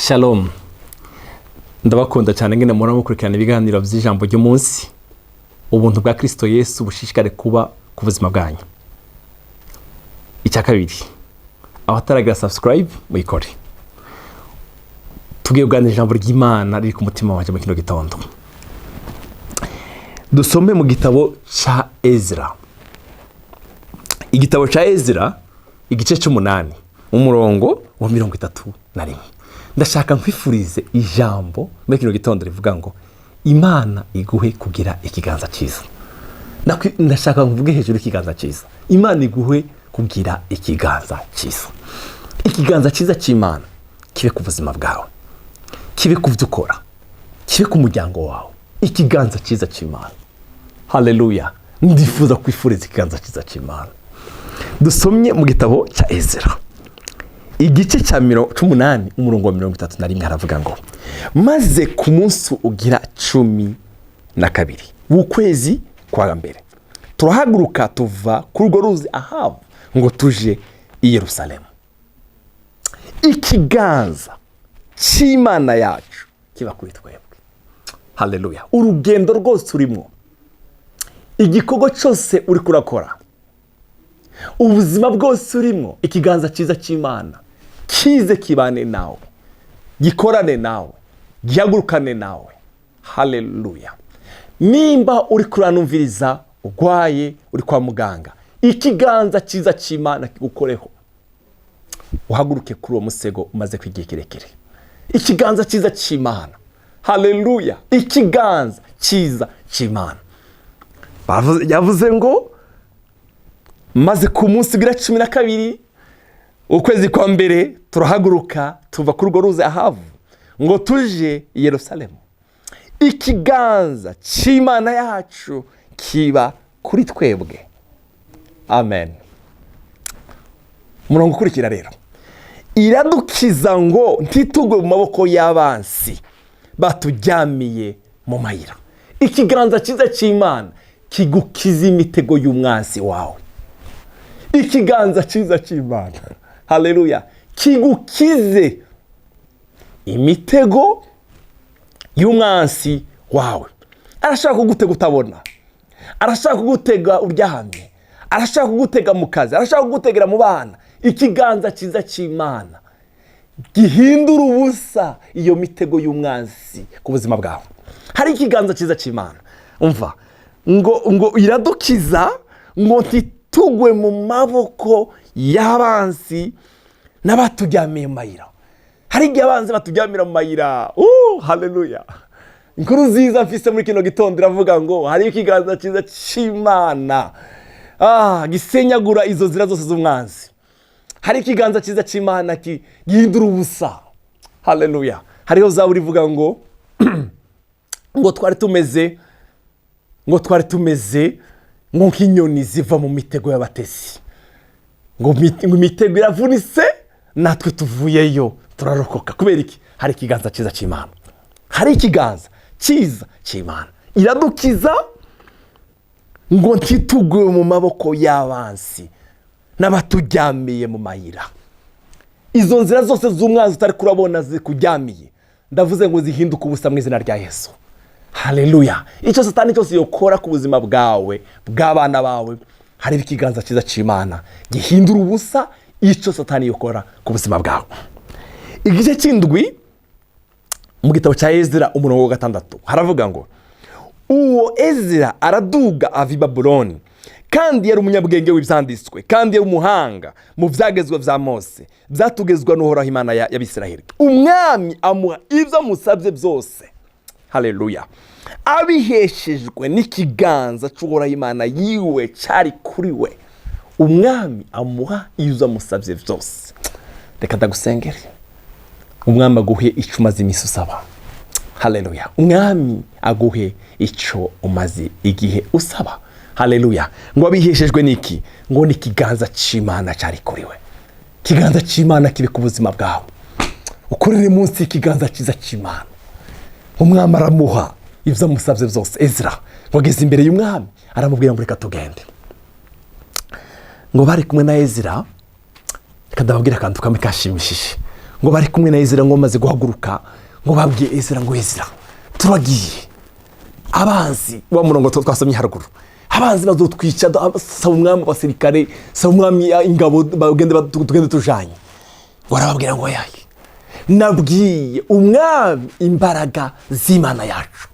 Shalom, ndabakunda cyane ngene muhora mukurikirana ibiganiro by'ijambo ry'umunsi. Ubuntu bwa Kristo Yesu bushishikare kuba ku buzima bwanyu. Icya kabiri, abataragira subscribe muyikore. Tugiye kuganira ijambo ry'Imana riri ku mutima wanjye mu kino gitondo. Dusome mu gitabo cya Ezra, igitabo cya Ezra, igice cy'umunani, umurongo wa 31. Ndashaka nkwifurize ijambo muri kino gitondo rivuga ngo Imana iguhe kugira ikiganza cyiza. Ndashaka mvuge hejuru y'ikiganza cyiza. Imana iguhe kugira ikiganza cyiza. Ikiganza cyiza cy'Imana kibe ku buzima bwawe, kibe ku byo ukora, kibe ku muryango wawe. Ikiganza cyiza cy'Imana, haleluya! Ndifuza kwifuriza ikiganza cyiza cy'Imana. Dusomye mu gitabo cya Ezra, igice cya 18, umurongo wa 31, haravuga ngo: "Maze ku munsi ugira 12 w'ukwezi kwa mbere turahaguruka, tuva kuri urwo ruzi Ahavu ngo tuje i Yerusalemu. Ikiganza cy'Imana yacu kiba kuri twebwe." Haleluya! Urugendo rwose urimo, igikorwa cyose uri kurakora, ubuzima bwose urimo, ikiganza cyiza cy'Imana kize kibane nawe, gikorane nawe, gihagurukane nawe. Haleluya! Nimba uri kuranumviriza urwaye, uri kwa muganga, ikiganza cyiza cy'Imana kigukoreho, uhaguruke kuri uwo musego umaze igihe kirekire. Ikiganza cyiza cy'Imana, haleluya! Ikiganza cyiza cy'Imana. Yavuze ngo: "Maze ku munsi ugira 12 ukwezi kwa mbere turahaguruka, tuva kuri urwo ruzi Ahavu ngo tuje i Yerusalemu. Ikiganza cy'Imana yacu kiba kuri twebwe." Amen. Umurongo ukurikira rero: "Iradukiza ngo ntitugwe mu maboko y'abansi batujyamiye mu mayira." Ikiganza cyiza cy'Imana kigukiza imitego y'umwansi wawe. Ikiganza cyiza cy'Imana, haleluya, kigukize imitego y'umwansi wawe. Arashaka kugutega utabona, arashaka kugutega uryamye, arashaka kugutega mu kazi, arashaka kugutegera mu bana. Ikiganza cyiza cy'Imana gihindura ubusa iyo mitego y'umwansi ku buzima bwawe. Hari ikiganza cyiza cy'Imana. Umva ngo "iradukiza ngo ntitugwe mu maboko y'abansi n'abatujyamiye mu mayira." Hari igihe abanzi batujyamira mu mayira. Haleluya! Inkuru nziza mfise muri kino gitondo iravuga ngo hariho ikiganza cyiza cy'Imana gisenyagura izo nzira zose z'umwanzi. Hari ikiganza cyiza cy'Imana gihindura ubusa. Haleluya! Hariho zaburi ivuga ngo twari tumeze ngo nk'inyoni ziva mu mitego y'abatesi, ngo imitego iravunitse, natwe tuvuyeyo turarokoka. Kubera iki? Hari ikiganza cyiza cy'Imana. Hari ikiganza cyiza cy'Imana. "Iradukiza ngo ntitugwe mu maboko y'abansi n'abatujyamiye mu mayira." Izo nzira zose z'umwanzi utari kurabona zikujyamiye, ndavuze ngo zihinduke ubusa mu izina rya Yesu. Haleluya! Icyo Satani cyose yokora ku buzima bwawe, bw'abana bawe, hari ikiganza cyiza cy'Imana gihindura ubusa icyo Satani yokora ku buzima bwawe. Igice cy'indwi mu gitabo cya Ezira, umurongo wa 6, haravuga ngo: "Uwo Ezira araduga ava i Babuloni, kandi yari umunyabwenge w'ibyanditswe, kandi yari umuhanga mu byagezwe bya Mose byatugezwa n'Uhoraho Imana y'Abisiraheli. Umwami amuha ibyo amusabye byose." Haleluya! "Abiheshejwe n'ikiganza cy'Uhoraho Imana yiwe cyari kuri we." Umwami amuha ibyo amusabye byose. Reka ndagusengere, umwami aguhe icyo umaze iminsi usaba. Haleluya! Umwami aguhe icyo umaze igihe usaba. Haleluya! Ngo abiheshejwe n'iki? Ngo ni ikiganza cy'Imana cyari kuri we. Ikiganza cy'Imana kibe ku buzima bwawe, ukorere munsi y'ikiganza cyiza cy'Imana. Umwami aramuha ibyo amusabye byose. Ezra ngo ageze imbere y'umwami, aramubwira ngo reka tugende. Ngo bari kumwe na Ezra. Reka ndababwira akantu kamwe kashimishije. Ngo bari kumwe na Ezira, ngo bamaze guhaguruka, ngo babwiye Ezira ngo: "Ezira, turagiye, abanzi wa murongo twasomye haruguru, abanzi bazotwica. Saba umwami abasirikare, saba umwami ingabo, bagende tugende tujanye." Ngo arababwira ngo: "Yaye, nabwiye umwami imbaraga z'Imana yacu."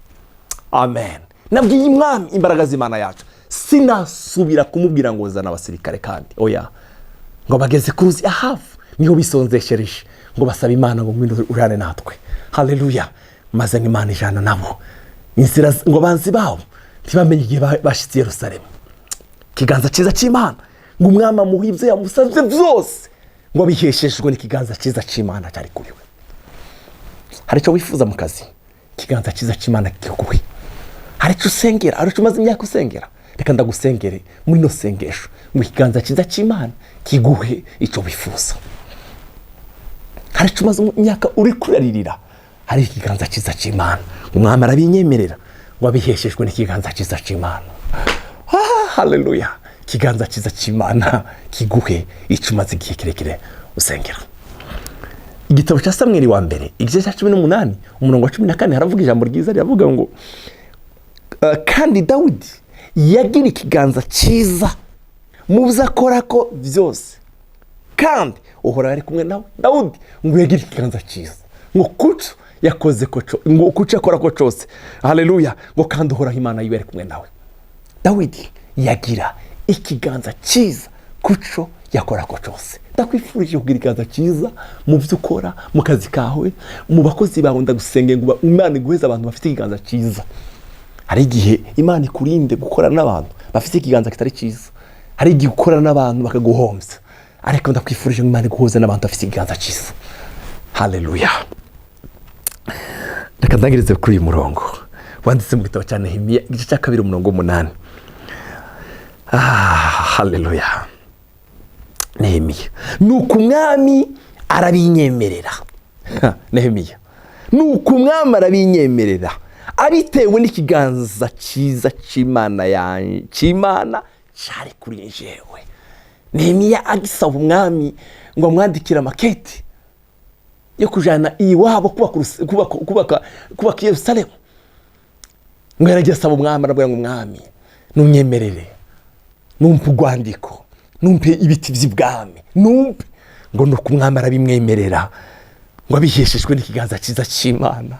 Amen. "Nabwiye umwami imbaraga z'Imana yacu, sinasubira kumubwira ngo zana abasirikare kandi, oya." Ngo bageze ku ruzi Ahavu, niho bisonzeshereje, ngo basaba Imana ngo: "Ngwino urane natwe." Haleluya. Maze ngo Imana ijana nabo inzira, ngo abanzi babo ntibamenye igihe bashyitse i Yerusalemu. Ikiganza cyiza cy'Imana, ngo umwami amuhe ibyo yamusabye byose, ngo abiheshejwe n'ikiganza cyiza cy'Imana cyari kuri we. Hari icyo wifuza mu kazi? Ikiganza cyiza cy'Imana kiguhe. Hari icyo usengera? Hari icyo umaze imyaka usengera? Reka ndagusengere muri ino sengesho ngo ikiganza cyiza cy'Imana kiguhe icyo wifuza. Hari icyo umaze imyaka uri kuraririra? Hari ikiganza cyiza cy'Imana. Umwami arabinyemerera, ngo abiheshejwe n'ikiganza cyiza cy'Imana. Ah, haleluya! Ikiganza cyiza cy'Imana kiguhe icyo umaze igihe kirekire usengera. Igitabo cya Samweli wa mbere, igice cya 18, umurongo wa 14, haravuga ijambo ryiza riravuga ngo "Kandi Dawidi yagira ikiganza cyiza mu byo akora ko byose, kandi Uhoraho ari kumwe nawe." Dawudi ngo yagira ikiganza cyiza ngo kuco yakoze ko ngo kuco akora ko cyose. Haleluya. Ngo kandi Uhoraho Imana yiwe ari kumwe nawe. Dawidi yagira ikiganza cyiza kuco yakora ko cyose. Ndakwifurije kugira ikiganza cyiza mu byo ukora, mu kazi kawe, mu bakozi bawe. Ndagusengera ngo Imana iguheze abantu bafite ikiganza cyiza. Hari igihe Imana ikurinde gukorana n'abantu bafite ikiganza kitari cyiza. Hari igihe ukorana n'abantu bakaguhombya, ariko ndakwifurije ngo Imana iguhuze n'abantu bafite ikiganza cyiza. Haleluya. Reka ndangirize kuri uyu murongo wanditse mu gitabo cya Nehemiya, igice cya 2, umurongo w'8. Ah, haleluya! Nehemiya: "Nuko umwami arabinyemerera." Ha, Nehemiya: "Nuko umwami arabinyemerera, abitewe n'ikiganza cyiza cy'Imana yanjye, cy'Imana cyari kuri njyewe." Nehemiya agisaba umwami ngo amwandikire amakete yo kujyana iwabo kubaka i Yerusalemu, ngo yaragiye asaba umwami, arabwira ngo: "Umwami ntunyemerere, numpe urwandiko, numpe ibiti by'ibwami, numpe." Ngo nuko umwami arabimwemerera, ngo abiheshejwe n'ikiganza cyiza cy'Imana.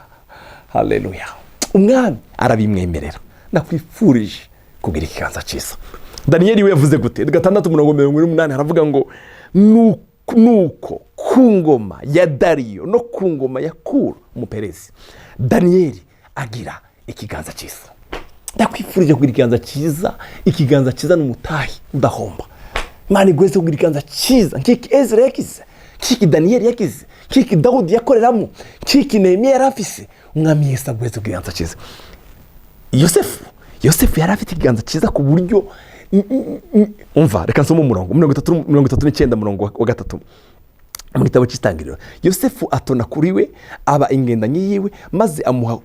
Haleluya! Umwami arabimwemerera. Nakwifurije kugira ikiganza cyiza. Daniyeli we yavuze gute? 6, umurongo 48, haravuga ngo: "Nuko ku ngoma ya Dariyo no ku ngoma ya Kuro Umuperesi, Daniyeli agira ikiganza cyiza." Ndakwifurije kugira ikiganza cyiza. Ikiganza cyiza ni umutahi udahomba. Imana iguheze kugira ikiganza cyiza nk'iki Ezra yagize, nk'iki Daniyeli yagize, nk'iki Dawudi yakoreramo, nk'iki Nehemiya yari afise. Umwami Yesu aguheze kugira ikiganza cyiza. Yosefu yari afite ikiganza cyiza ku buryo, umva, reka nsome umurongo 30, 39, umurongo wa 3 mu gitabo cy'Itangiriro. Yosefu atona kuri we, aba ingendanyi yiwe, maze amuha,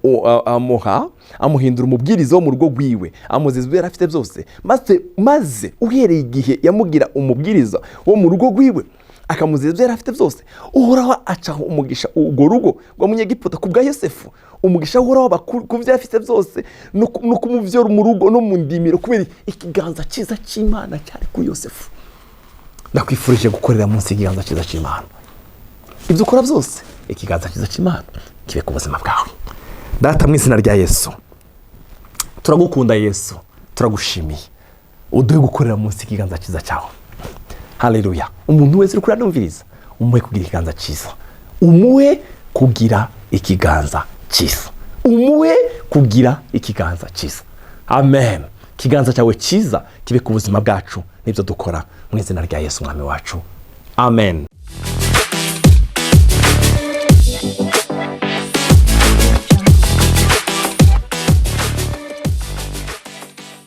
amuha amuhindura umubwiriza wo mu rugo rwiwe, amuziza ibyo yari afite byose. Maze uhereye igihe yamugira umubwiriza wo mu rugo rwiwe, akamuziza ibyo yari afite byose, Uhoraho acaho umugisha urwo rugo rwa Munyegiputa ku bwa Yosefu. Umugisha uhoraho aba ku byo yari afite byose, no ku mu rugo no mu ndimiro, kubera ikiganza cyiza cy'Imana cyari kuri Yosefu. Ndakwifurije gukorera munsi y'ikiganza cyiza cy'Imana. Ibyo ukora byose, ikiganza cyiza cy'Imana kibe ku buzima bwawe. Data, mu izina rya Yesu, turagukunda. Yesu, turagushimiye. Uduhe gukorera munsi y'ikiganza cyiza cyawe. Haleluya! Umuntu wese uri kuranumviriza, umuhe kugira ikiganza cyiza, umuhe kugira ikiganza cyiza, umuhe kugira ikiganza cyiza. Amen. Ikiganza cyawe cyiza kibe ku buzima bwacu n'ibyo dukora, mu izina rya Yesu Umwami wacu, amen.